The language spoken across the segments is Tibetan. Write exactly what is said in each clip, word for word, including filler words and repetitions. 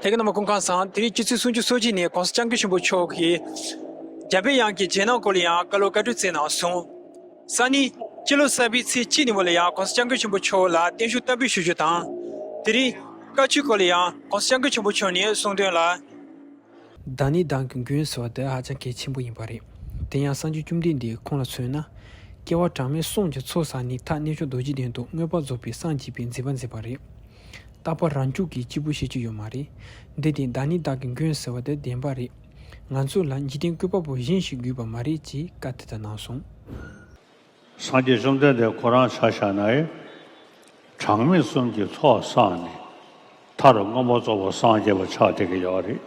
ལྷན་རྒྱས་རྣམ་པ་སྐུ་ཁམས་བཟང་། དེ་རིང་ཆུ་ཚོད་སུམ་ཅུ་སོ་གཅིག་ནས་༸གོང་ས་༸སྐྱབས་མགོན་ཆེན་པོ་མཆོག་གིས་འཇམ་དཔལ་དབྱངས་ཀྱི་རྗེས་གནང་སྐོར་ལ་ཡང་བཀའ་སློབ་བཀའ་འཁྲོལ་བསྩལ་གནང་སོང་། སང་ཉིན་སྤྱི་ལོ་གསར་པའི་ཚེས་གཅིག་ནས་མོ་ལ་ཡང་༸གོང་ས་༸སྐྱབས་མགོན་ཆེན་པོ་མཆོག་ལ་བརྟན་བཞུགས་བསྟར་འབུལ་ཞུ་རྒྱུ་དང་། དེ་རིང་བཀའ་ཆོས་སྐོར་ལ་ཡང་༸གོང་ས་༸སྐྱབས་མགོན་ཆེན་པོ་མཆོག་ནས་གསུང་དོན་ལ། བདག་ནི་བདག་གི་མགོན་ཟེར་བ་དེ་ཧ་ཅང་གལ་ཆེན་པོ་ཡིན་པ་རེད། དེ་ཡང་སངས་རྒྱས་བཅོམ་ལྡན་འདས་ཁོང་ལ་མཚོན་ན། སྐྱེ་བ་གྲངས་མེད་གསུམ་གྱི་ཚོགས་བསགས་ནས་མཐར་རྣལ་འབྱོར་རྡོ་རྗེ་གདན་དུ་མངོན་པར་རྫོགས་པའི་སངས་རྒྱས་པའི་མཛད་པ་མཛད་པ་རེད། རྟག་པ་རང་བྱུང་གི་སྐྱེས་བུ་ཞེས་ཀྱི་ཡོད་མ་རེད། འདི་སྟེ་བདག་ནི་བདག་གི་མགོན་ཟེར་བ་དེ་བདེན་པ་རེད། ང་ཚོ་ལ་འཇིག་རྟེན་བཀོད་པ་པོ་གཞན་ཞིག་དགོས་པ་མ་རེད་ཅེས་བཀའ་དེ་ལྟར་གནང་སོང་། སངས་རྒྱས་བཅོམ་ལྡན་འདས་ཁོ་རང་ཆ་བཞག་ན་ཡང་། གྲངས་མེད་གསུམ་གྱི་ཚོགས་བསགས་ནས་མཐར་མངོན་པར་རྫོགས་པར་སངས་རྒྱས་པ་ཆགས་བསྡད་ཀྱི་ཡོད་རེད།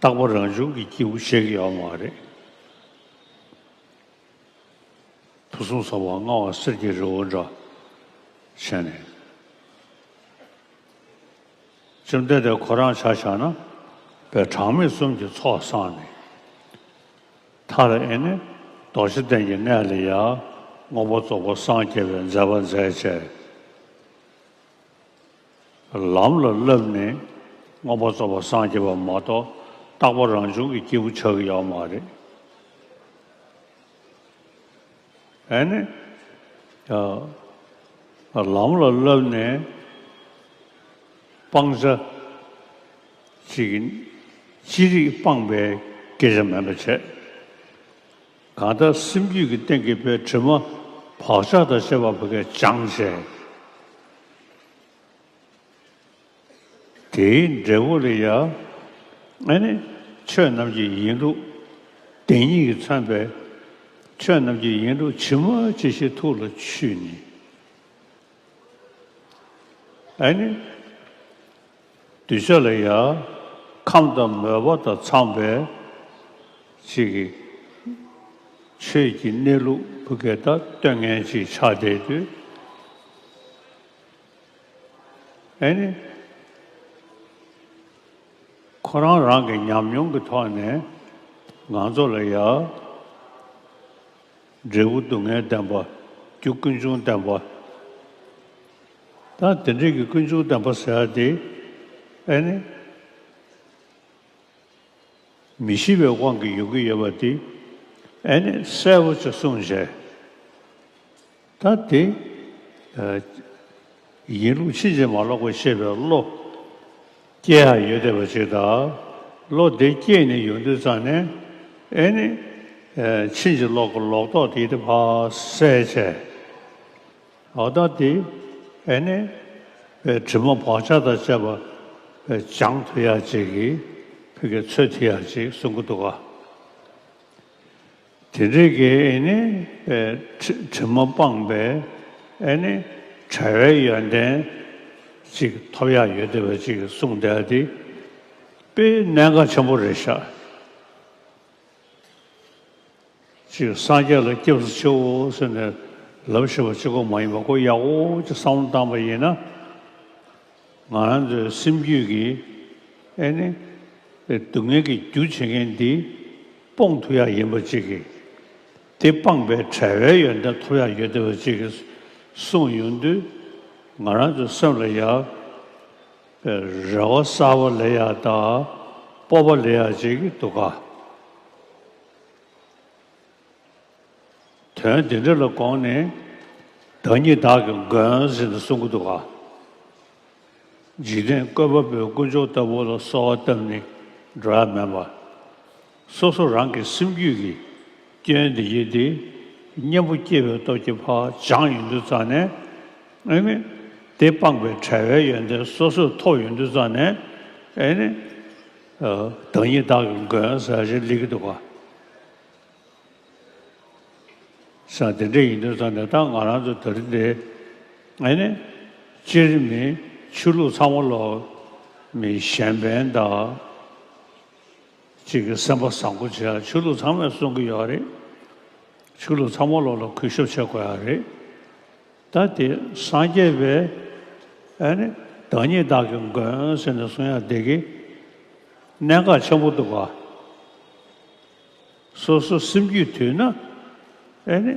རྟག་པ་རང་བྱུང་གི་སྐྱེས་བུ་ཞིག་ཡོད་མ་རེད། ཕུན་སུམ་ཚོགས་པ་མངའ་བ་གསེར་གྱི་རི་བོ་འདྲ་བྱས་ནས། བཅོམ་ལྡན་འདས་ཁོ་རང་ཆ་བཞག་ན་པའི་གྲངས་མེད་གསུམ་གྱི་ཚོགས་བསགས་ནས། མཐར་ཨེ་ནི་རྡོ་རྗེ་གདན་གྱི་གནས་ལ་ཡང་མངོན་པར་རྫོགས་པར་སངས་རྒྱས་པའི་མཛད་པ་མཛད་བྱས། ལམ་ལ་བསླབས་ནས་མངོན་པར་རྫོགས་པར་སངས་རྒྱས་པ་མ་གཏོགས་རྟག་པ་རང་བྱུང་གི་སྐྱེས་བུ་ཆགས་ཀྱི་ཡོད་མ་རེད། ཨེ་ནི། ཡ། ལམ་ལ་བསླབས་ནས་སྤང་བྱ་ཅིག་ཅི་རིགས་སྤངས་པའི་སྐད་ཆ་མིན་པ་བྱས། གང་ལྟར་སེམས་རྒྱུད་ཀྱི་སྟེང་གི་པའི་དྲི་མ་བག་ཆགས་དང་བཅས་པ་བུ་གས་སྦྱངས་བྱས། དེའི་འབྲས་བུ་ལ་ཡང་ཨ་ནི་ཆོས་རྣམས་ཀྱི་ཡིན་ལུགས། བདེན་གཉིས་ཀྱིས་མཚོན་པའི་ཆོས་རྣམས་ཀྱི་ཡིན་ལུགས་ཇི་མ་ཇི་བཞིན་ཐུགས་ལ་ཆུད་ནས། ཨ་ནི་གདུལ་བྱ་ལ་ཡང་ཁམས་དང་མོས་པ་དང་འཚམས་པའི་ཅིག་གི་ཆོས་ཀྱི་གནས་ལུགས་བུ་གས་ད་སྟོན་མཁན་ཅིག་ཆགས་བསྡད་དུས། ཨེ་ནི། ཁོ་རང་རང་གི་ཉམས་མྱོང་གི་ཐོག་ནས་ང་ཚོ་ལ་ཡང་འབྲས་བུ་སྡུག་བསྔལ་བདེན་པ། རྒྱུ་ཀུན་འབྱུང་བདེན་པ། ད་དེ་འདྲའི་གི་ཀུན་འབྱུང་བདེན་པ་ཟེར་ཡ་དེ་ཨེ་ནི། མི་ཤེས་པའི་དབང་གིས་ཡོང་གི་ཡོད་པ་དེ་ཨེ་ནི་གསལ་པོ་ཅིག་གསུངས་བྱས། ད་དེ་ཡིན་ལུགས་ཕྱིན་ཅི་མ་ལོག་པར་ཤེས་པའི་བློ་སྐྱེ་ཡ་ཡོད་བསྡད་པ་ཅིག་དང་། བློ་དེ་སྐྱེས་ནས་ཡོང་དུས་ཙང་ནས་ཨེ་ནི་ཕྱིན་ཅི་ལོག་གི་ལོག་རྟོག་དེ་དེ་ཕར་བསལ་བྱས། འོ་ད་དེ་ཨེ་ནི་པའི་དྲི་མ་བག་ཆགས་དང་བཅས་པ་པའི་སྦྱང་ཐུབ་ཡ་ཅིག་གི་ཕ་གི་ཚོད་ཐིག་ཡ་ཅིག་གསུང་གི་འདུག་ག། དེ་འདྲའི་གི་ཨེ་ནི་པའི་དྲི་དྲི་མ་སྤངས་པའི་ཨེ་ནི་བྲལ་བའི་ཡོན་ཏན་ཅིག་ཐོབ་ཡ་ཡོད་བསྡད་པ་ཅིག་གསུངས་བསྡད་དེ་དཔེ་གནད་འགག་ཆེན་པོ་རེད་ཤག། ཅིག་སངས་རྒྱས་ལ་སྐྱབས་སུ་མཆིའོ་ཟེར་ནས་ལབ་ཤེས་པ་གཅིག་པོ་མ་ཡིན་པ་ཁོ་ཡག་པོ་ཅིག་བསམ་བློ་བཏང་པ་ཡིན་ན། ང་རང་ཚོའི་སེམས་རྒྱུད་ཀྱི་ཨེ་ནི་སྡུག་བསྔལ་གྱི་རྒྱུ་བྱེད་མཁན་འདི་སྤོང་ཐུབ་ཡ་ཡིན་པ་ཅིག་གིས། དེ་སྤངས་པའི་བྲལ་བའི་ཡོན་ཏན་ཐོབ་ཡ་ཡོད་བསྡད་པ་ཅིག་གིས་གསུངས་ཡོང་དུས། ང་རང་ཚོའི་སེམས་ལ་ཡ་རེ་བ་གསར་པ་ལེན་ཡ་དང་སྤོབས་པ་ལེན་ཡ་ཅིག་འདུག་ག། དོན་འདི་འདྲ་ལ་དགོངས་ནས་བདག་ཉིད་བདག་གི་མགོན་ཟེར་ནས་གསུང་གི་འདུག་ག། འཇིག་རྟེན་བཀོད་པ་པོའི་དཀོན་མཆོག་ལྟ་བུ་ལ་གསོལ་བ་བཏབ་ནས་འགྲོ་ཡ་མེད་པ། སོ་སོ་རང་གི་སེམས་རྒྱུད་ཀྱི་སྐྱོན་འདི་ཡིན་ཏེ། གཉེན་པོ་སྐྱེས་པའི་སྟོབས་ཀྱིས་ཕར་སྦྱངས་ཡོང་དུས་ཙང་ནས། ཨེ་ནི། དེ་སྤངས་པའི་བྲལ་བའི་ཡོན་ཏན་སོ་སོས་ཐོབ་ཡོང་དུས་ཙང་ནས། ཨེ་ནི། བདག་ཉིད་བདག་གི་མགོན་ཟེར་ཞིག་སླེབས་ཀྱི་འདུག་ག། ས་དེ་འདྲ་ཡིན་དུས་ཙང་ནས་ད་ང་རང་ཚོ་དེ་རིང་འདི་ཨེ་ནི་སྤྱིར་མི་ཆོས་ལུགས་ཚང་མ་ལོག་མི་གཞན་ཕན་དང་ཅིག་གི་སེམས་པ་བཟང་པོ་བྱེད་ཡ་ཆོས་ལུགས་ཚང་མས་གསུང་གི་ཡོད་རེད། ཆོས་ལུགས་ཚང་མ་ལོག་ལ་གུས་ཞབས་བྱེད་དགོས་ཡ་རེད། ད་དེ་སངས་རྒྱས་པས་ཨེ་ནི་བདག་ཉིད་བདག་གི་མགོན་ཟེར་ནས་གསུང་ཡ་དེ་གི་གནད་འགག་ཆེན་པོ་འདུག་ག། སོ་སོ་སེམས་རྒྱུད་དུལ་ན་ཨེ་ནི།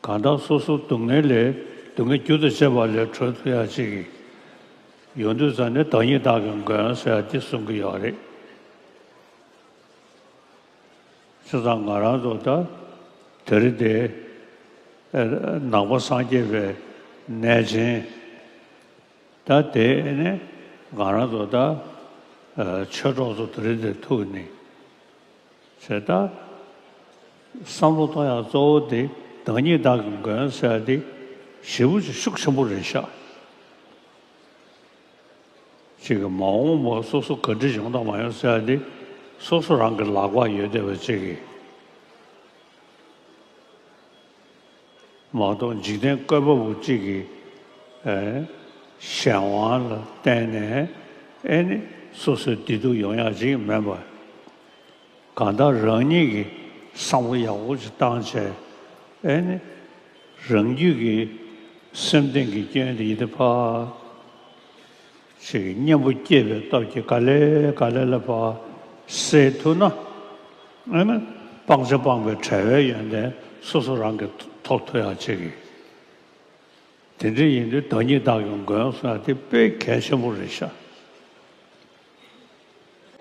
གང་ལྟར་སོ་སོ་སྡུག་བསྔལ་ལས་སྡུག་བསྔལ་རྒྱུ་དང་བཅས་པ་ལས་གྲོལ་ཐུབ་ཡ་ཅིག་གི་ ཡོང་དུས་ཙང་ནས་བདག་ཉིད་བདག་གི་མགོན་ཟེར་ཡ་དེ་གསུང་གི་ཡོད་རེད། བྱས་ཙང་ང་རང་ཚོ་ད་དེ་རིང་འདི་ནང་པ་སངས་རྒྱས་པའི་གནས་ཆེན་ད་དེ་ནས་ང་རང་ཚོ་ད་ཆོས་གྲོགས་ཚོ་དེ་རིང་འདིར་ཐུག་ནས་བྱས་ད་བསམ་བློ་གཏོང་ཡག་གཙོ་བོ་དེ་བདག་ཉིད་བདག་གི་མགོན་ཟེར་ཡ་དེ་ཞེ་པོ་ཅིག་ཤུགས་ཆེན་པོ་རེད་ཤག་ཅིག་གི་མ་འོངས་པ་སོ་སོ་ག་འདྲ་ཡོང་དང་མ་ཡོང་ཟེར་ཡ་དེ་སོ་སོ་རང་གི་ལག་པར་ཡོད་བསྡད་པ་ཅིག་གིས། མ་གཏོགས་འཇིག་རྟེན་བཀོད་པ་པོ་གཅིག་གི་ཨེ་གཞན་དབང་ལ་བརྟེན་ནས་ཨེ་ནི་སོ་སོའི་བདེ་སྡུག་ཡོང་ཡག་ཅིག་མིན་པར། གང་ལྟར་རང་ཉིད་ཀྱིས་བསམ་བློ་ཡག་པོ་ཅིག་བཏང་བྱས་ཨེ་ནི་རང་རྒྱུད་ཀྱི་སེམས་གཏིང་གི་སྐྱོན་དེ་ཡིན་དེ་ཕར། ཞིག་གཉེན་པོ་སྐྱེས་པའི་སྟོབས་ཀྱིས་ག་ལེ་ག་ལེ་ལ་ཕར་སེལ་ཐུབ་ན། ཨ་ནི་སྤང་བྱ་སྤངས་པའི་བྲལ་བའི་ཡོན་ཏན་སོ་སོ་རང་གིས་ཐོབ་ཐུབ་ཡག་ཅིག་གིས། དེ་འདྲ་ཡིན་དུས་བདག་ཉིད་བདག་གི་མགོན་ཟེར་ཡག་དེ་དཔེ་གལ་ཆེན་པོ་རེད་ཤག་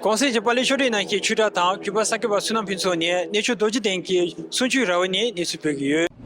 གོང་གསལ་གྱི་པཱ་ལིའི་ཆོས་ཁྲིད་ནང་བཞིན་ཆོས་གྲྭ་དང་གུས་པ་ས་སྐྱ་པ་བསོད་ནམས་ཕུན་ཚོགས་ནས་གནས་མཆོག་རྡོ་རྗེ་གདན་གྱི་གསུང་ཆོས་ར་བ་ནས་གནས་ཚུལ་ཕུལ་གྱི་ཡོད།